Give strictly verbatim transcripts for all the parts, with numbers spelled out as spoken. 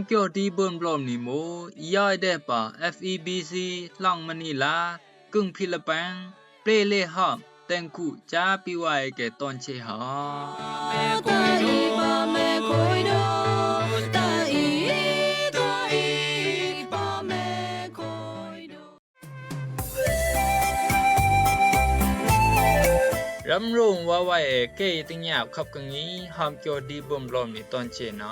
Kyo di bơ̆n blom ni mo, i yoi de pa F E B C hlong Manila, kưng Philippines, ple le hom, teng ku cha pi wai ke ton che ha. Ram rong wa wai e kei teng yau khap keng i hom kyo di bơ̆n blom ni ton che na.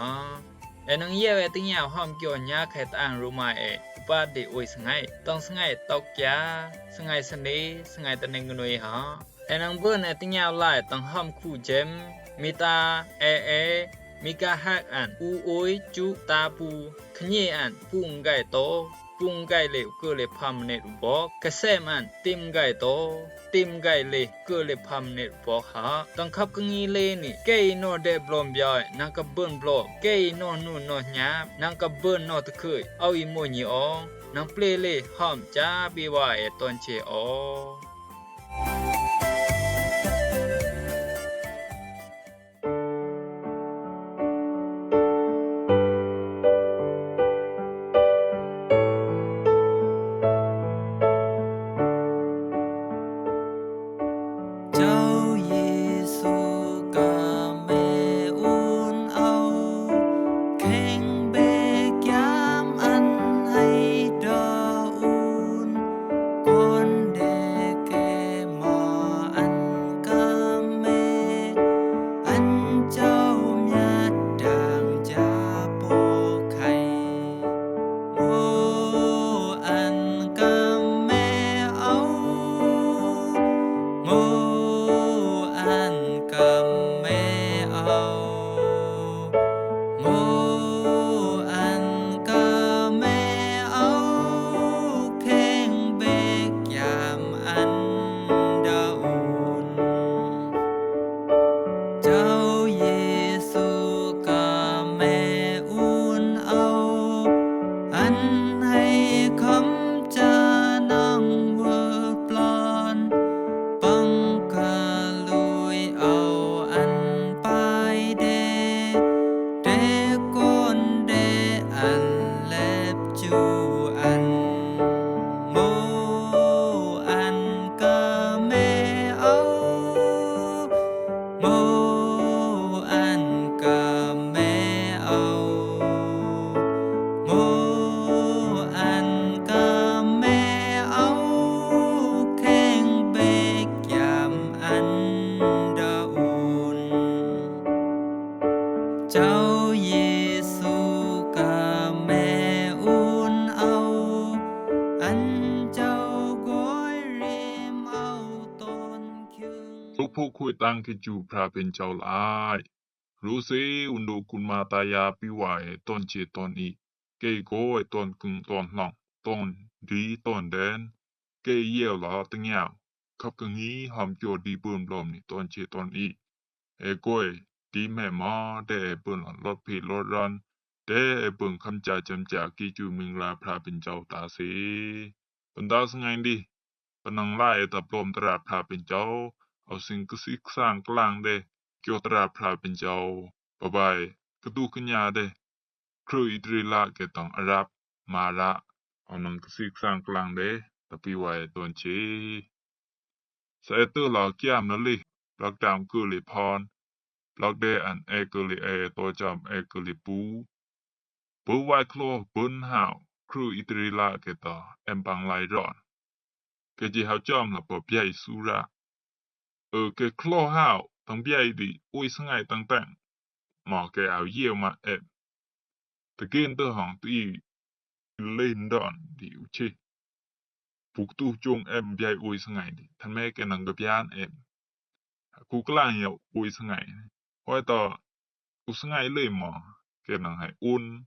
E nang yau e teng yau hom kyo nya khe tang ru mai e, upa de ui sngai, tang sngai tok kya, sngai sene, sngai taneng gnui ha. E nang bơ̆n e teng yau lai tang hom khu jem, mita, e e, mika hak an, u ui, chu, ta pu, khnye an, pung gai to, pung gai le u kơ le pham ne u bok, ka sem an, tim gai to, tim gai le, kơ le pham ne u bok ha. Tang khap keng i le ni, kei no de blom bioi, nang ka bơ̆n blom, kei no nu no nyap, nang ka bơ̆n no te khơi, au i mo nyi ong, nang ple le, hom cha bi wa e ton che ong. Chao Yesu ka me un au, kheng bek yam an hai da un, kon de ke ma an ka me, an chao miat dang ja po khai. Mo an ka me au, mo an ka me au, mo an ka me au, kheng bek yam an da un. Chao Yesu ka me un au, an hai kham cha nang wơk plan, pang ka lui au an pai de, de kon de an lep chu an. Mo an ka me au, mo an ka me au, mo an ka me au, kheng bek yam an da un. Chao Yesu ka me un au, an chao goi rim au ton khiung. Suk phu khui tang ki chu Phra Pin Chao lai. Ru se un du kun ma ta ya pi wa e ton che ton i. Kei ko e ton kưng ton hlong, ton di ton den. Kei yeo la teng yau. Khap keng i hom kyo di bơ̆n blom ni ton che ton i. E koi, di me ma, de e bơ̆n la lot pi lot ran, de e bơ̆n kham cha cham cha ki chu ming la Phra Pin Chao ta se. Bơ̆n da sngai di, bơ̆n nang lai e ta blom tara Phra Pin Chao, au sing ksik sang klang de, kyo tara Phra Pin Chao, bye bye, kdu knya de. Kru Itri la ke tang Arab, Mara, au nang ksik sang klang de, tapi wai ton che. Sa e tơ la kiam na li, blak dam kơ li phon, blak de an e kơ li e, to cham e kơ li pu. Bơ wai klo bơ̆n hao, Kru Itri la ke ta, em pang lai ron. Ke ji hao cham la bơ biai sura. Ơ ke klo hao, tang biai di, ui sngai tang tang. Ma ke au yeo ma em. Tơgen tơ hong tơ i len don di u che. Buk tu chung em biai ui sngai di. Than me ke nang ke bian em. Ku klang yau ui sngai. Hoi to u sngai le ma ke nang hai un.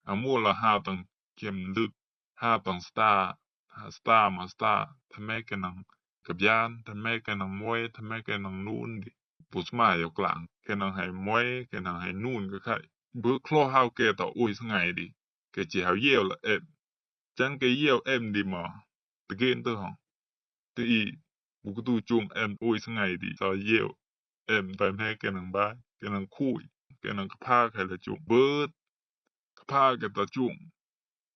A mu la ha tang kem lut, ha tang sta, ha sta ma sta, than me ke nang ke bian, than me ke nang moi, than me ke nang nun di. Bus ma yau klang, ke nang hai moi, ke nang hai nun ke khai. Bơ klo hao ke ta ui sngai di, ke chi hao yeo la em. Chan ke yeo em di ma, tơgen tơ hong. Tơ i, buk tu chung em ui sngai di, sa yeo em, bai me ke nang bai, ke nang khui, ke nang kpa khai la chung. Bơ, pa kê tơ chung.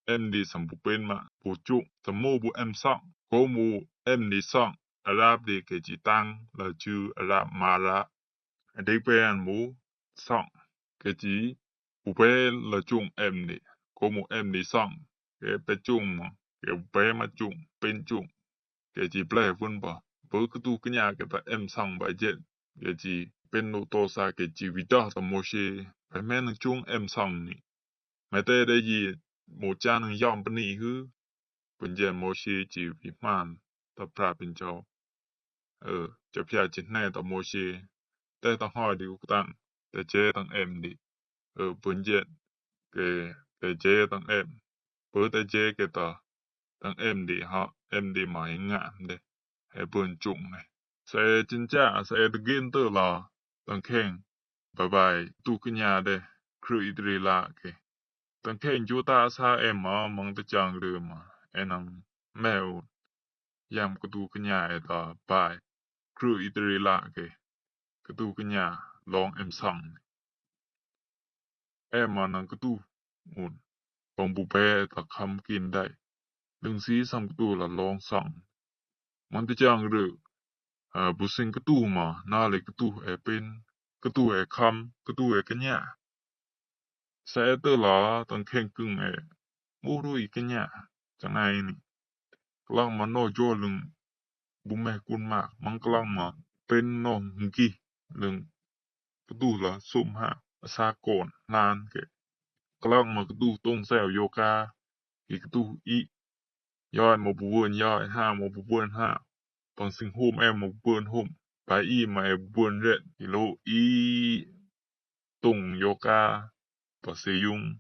Em di sâm bu pên ma bu chung, sâm mo bu em song, ko mo em di song, a lap di kê ji tang, la ju a lap ma la. A dik pên mo song, kê ji bu pên la chung em di, ko mo em di song, kê pên chung mo, kê bu pên ma chung, pên chung. Kê ji ple vun bơ. Bơ ktu kñia kê tơ em song ba jet. Kê ji pên nu to sa kê ji wi dah tơ Mose. Pên men nang chung em song ni. Mê tê đe ji mo chan nang yom pni hư. Bun jet Mose ji wi hman tơ pra pin chao. Ơ, chao phia ji hne tơ Mose. Tê tơ hoi di u ktang. Tê je tang em di. Ơ, bun jet. Kê, tê je tang em. Bơ tê je kê tơ. Tang em di hơ, em di ma i ngam de. He bun chung ne. Sa e chin cha, sa e tơ gin tơ la. Tang kheng. Bye bye. Tu kñia de. Kru i tri la kê. Tang kheng ju ta sa em ma, mang tơ chang rơ ma. E nang mêu. Yam ktu kñia e tơ bye. Kru i tri la kê. Ktu kñia long em song. Em ma nang ktu un. Pang bu be tơ kham kin dai. Lưng si sâm ktu la long song. Mang tơ chang rơ. A, bu sing ktu ma, na le ktu e pên. Ktu e kham, ktu e kñia. Sa e tơ la, tang kheng kưng e. Mu ru i kñia. Chang ai ni. Klang ma no jo lưng. Bu meh kun ma, mang klang ma. Pên no hngki. Lưng. Ktu la sum ha. Sa kon. Nan kê. Klang ma ktu tông seo yo ka. Ki ktu i. Yoi ma bu bơn yoi, ha ma bu bơn ha. Pang sing hôm em ma bu bơn hôm. Ba i ma e bu bơn ret. Ki lo i. Tông yo ka. Ba se yung.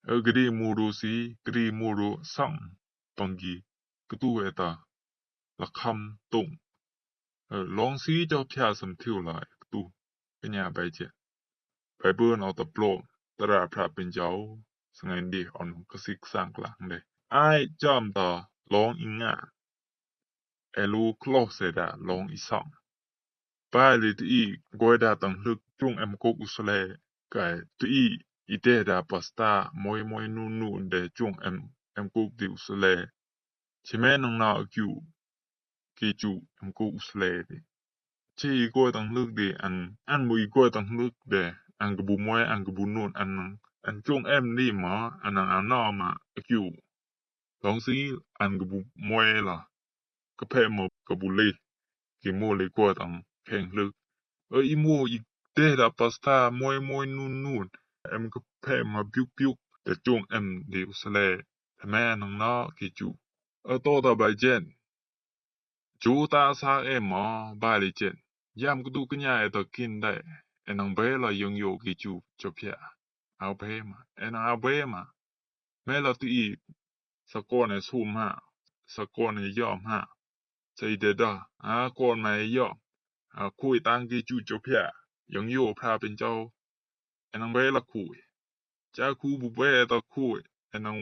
Ơ, kri mu ru si, kri mu ru song. Pang gi. Ktu e tơ. La kham tông. Ơ, long si chao phia sâm thiu la ktu. Kñia bai jet. Bai bơn au tơ plôm. Tơ ra pra pin chao. Sngên di on ka sik sang klang de. Ai cham tơ long i nga. E lu klo se da long i song. Bai li ti i goi da tang hluk chung em kok u sle. Kai ti i i te da pasta moi moi nu nu de chung em, em kok di u sle. Chi me nang na kiu. Ki chu em kok u sle di. Chi i goi tang hluk di an, an bu i goi tang hluk de. An ka bu moi, an ka bu nun, an nang. An chung em di ma, an nang an na ma kiu. Long si an ka bu moi la. Ka phe ma ka bu le. Ki mo le ko tang kheng hluk. Ơ i mo i te da pasta moi moi nun nun. Em ka phe ma biuk biuk. Da chung em di u sle. Te me nang na ki chu. Ơ to da bai jen. Chu ta sa em ma bai le jen. Yam ktu kñia e tơ kin dai. E nang be la yung yo ki chu chao phia. Au be ma. E nang au be ma. Me la ti i. Sa kon e sum ha. Sa kon e yom ha. Sa i de da. A kon ma e yom. A kui tang ki chu chao phia. Yung yo pra pin chao. E nang be la kui. Cha ku bu be ta kui. E nang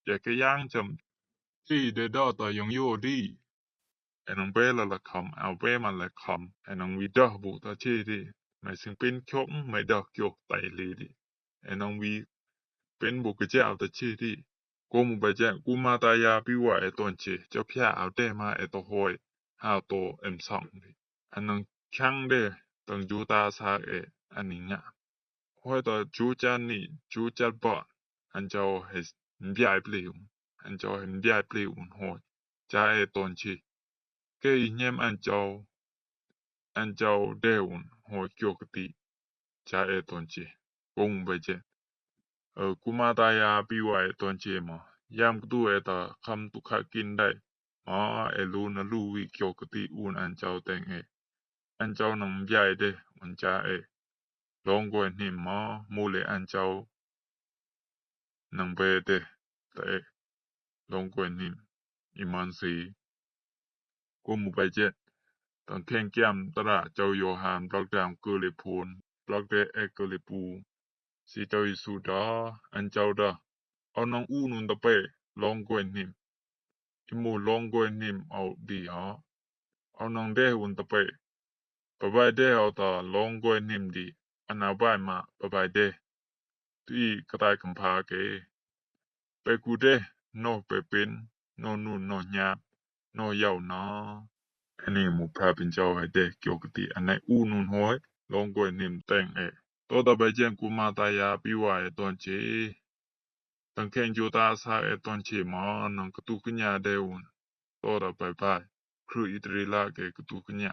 ya ke yang cham. Chi de da ta yung yo di. E nang be la la kham, au be ma la kham. E nang wi da bu ta chi di. Mai sing pin kyok, mai da kyok tai li di. E nang wi pin bu ke cha ta chi di. Ko mu ba jen, ku ma ta ya pi wa e ton chi. Chao phia au de ma e to hoi. Au to em song di. An nang chang de, tang ju ta sa e, an ni nga. Hoi tơ chu chan ni, chu chan bơ̆n, an chao he mbiai pliu, an chao he mbiai pliu un hoi, cha e ton chi. Kê i nyem an chao, an chao de un hoi kio kti, cha e ton chi. Kông be chen. Ơ, ku ma ta ya pi wa e ton chi ma. Yam ktu e ta kham tu kha kin dai. Ma e lu na lu wi kio kti un an chao teng e. An chao nang mbiai de, un cha e. Long koi nim ma, mu le an chao. Nang be de, ta e. Long koi nim. I man si. Ko mu bai jet. Tang keng kiam tara chao Yohan, blak dam kơ le pun, blak de e kơ le pu. Si chao Yesu da, an chao da. Au nang u nun ta pe, long koi nim. I mu long koi nim au di ha. Au nang de un ta pe. Ba bai de au ta long koi nim di. An au bai ma ba bai de. ti kătai kǝmpaa kɛ. Pɛ ku dɛ, noh pɛ pin, noh nun, noh nyap, noh yaw nɔ. Ani mu Pra Pinjau ɛ dɛ kio kǝti, anɛ u nun hoi, long goi nim teng ɛ. Tɔ da bɛ jɛn ku mata ya piwa ɛ tɔn che. Tang kɛn jo ta sa ɛ tɔn che ma, nang kǝtu kǝnya dɛ un. Tɔ da bɛ bai, kru itri la kɛ kǝtu kǝnya.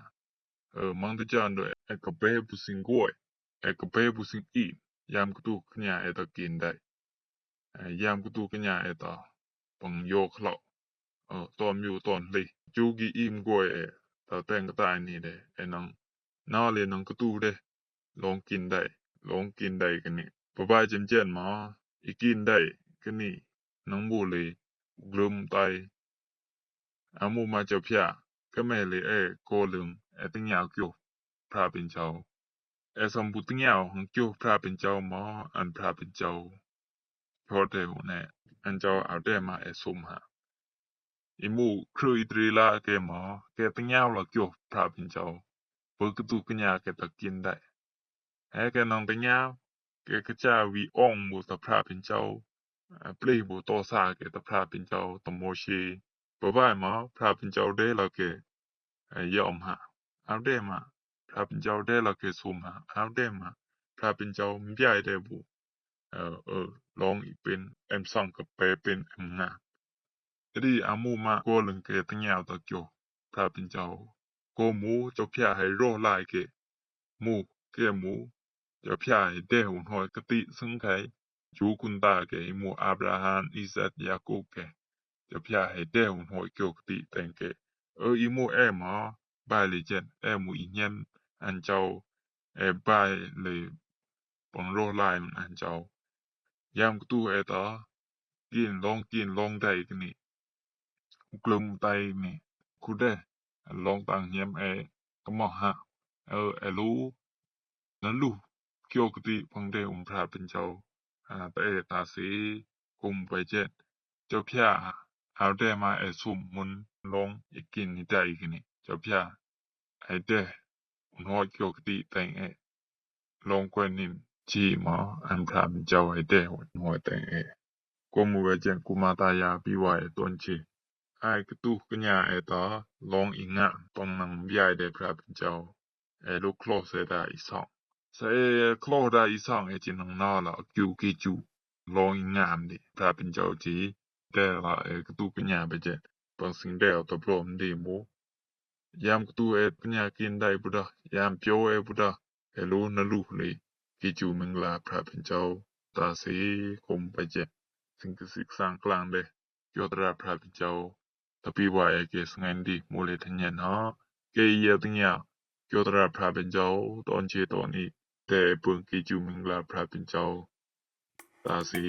Ɛ, mang du jan do ɛ kǝbɛ bu sing goi, ɛ kǝbɛ bu sing i, yam kǝtu kǝnya ɛ ta kin dai. Ɛ, yam kǝtu kǝnya ɛ ta pang yo khlok. Ɛ, tɔn miu tɔn li. Ju gi im goi ɛ, ta teng kǝtai ni dɛ, ɛ nang. Na li nang kǝtu dɛ, long kin dai, long kin dai kini. Baba jem jen ma, i kin dai kini, nang bu li, glum tai. Amu ma jopia, kemeli ɛ kolung, ɛ tingyao kio, Pra Pinjau. Ɛ sambu tingyao, hang kio Pra Pinjau ma, an Pra Pinjau. Kio te hune, an jau au dɛ ma ɛ sum ha. I mu kru itri la kɛ ma, kɛ tingyao la kio Pra Pinjau. Bơ kǝtu kǝnya kɛ ta kin dai. Ɛ kɛ nang tingyao, kɛ kǝcha wi ong bu ta Pra Pinjau. Ɛ, plih bu tɔ sa kɛ ta Pra Pinjau, ta Mosi. Baba ma, Pra Pinjau dɛ la kɛ, ɛ, yom ha. Au dɛ ma, Pra Pinjau dɛ la kɛ sum ha. Au dɛ ma, Pra Pinjau mbia dɛ bu. Ɛ, ɛ, long i pin, em sang kǝbɛ pin, em nga. Ri amu ma kolung kɛ tingyao ta kio, Pra Pinjau. Ko mu, jopia hai ro lai kɛ. Mu, kɛ mu, jopia hai dɛ un hoi kǝti sung kai. Ju kun ta kɛ i mu Abraham, Isak, Yakub kɛ. Jopia hai dɛ un hoi kio kǝti teng kɛ. Ɛ i mu ɛ ma, bai li jen, ɛ mu i nyem, an jau, ɛ bai li pang ro lai un an jau. Yam kǝtu ɛ ta, kin long, kin long dai kini. Glum tai ni, ku dɛ, long tang nyem ɛ, kamo ha, ɛ, ɛ lu, na lu, kio kǝti pang dɛ um Pra Pinjau, a, ta ɛ ta si, kum bɛ jen, jopia, au dɛ ma ɛ sum mun, long, i kin ni dai kini, jopia, ai dɛ, un hoi kio kǝti teng ɛ. Long kwe nin chi ma an Pra Pinjau ɛ dɛ hoi teng ɛ. Ko mu wɛ jen ku mata ya pi wa ɛ ton chi. Ai kǝtu kǝnya ɛ ta long i nga pang nang biai dɛ Pra Pinjau. Ɛ lu klo sɛ da i song. Sɛ ɛ klo da i song ɛ chi nang na la kiu ki chu. Long i nga am di Pra Pinjau chi. Dɛ la ɛ kǝtu kǝnya bɛ jen. Pang sing dɛ ɔ ta blo mdi mu. Yam kǝtu ɛ pǝnya kin dai buda, yam pio ɛ buda, ɛ lu na lu li, ki chu mingla Pra Pinjau, ta si kum pa jen, sing kǝ sik sang klang dɛ, kio tara Pra Pinjau, ta pi wa ɛ kɛ sngɛn di, mu le ta nyen ha, kɛ i ɛ tǝnya, kio tara Pra Pinjau, ton che ton i, tɛ ɛ pung ki chu mingla Pra Pinjau, ta si.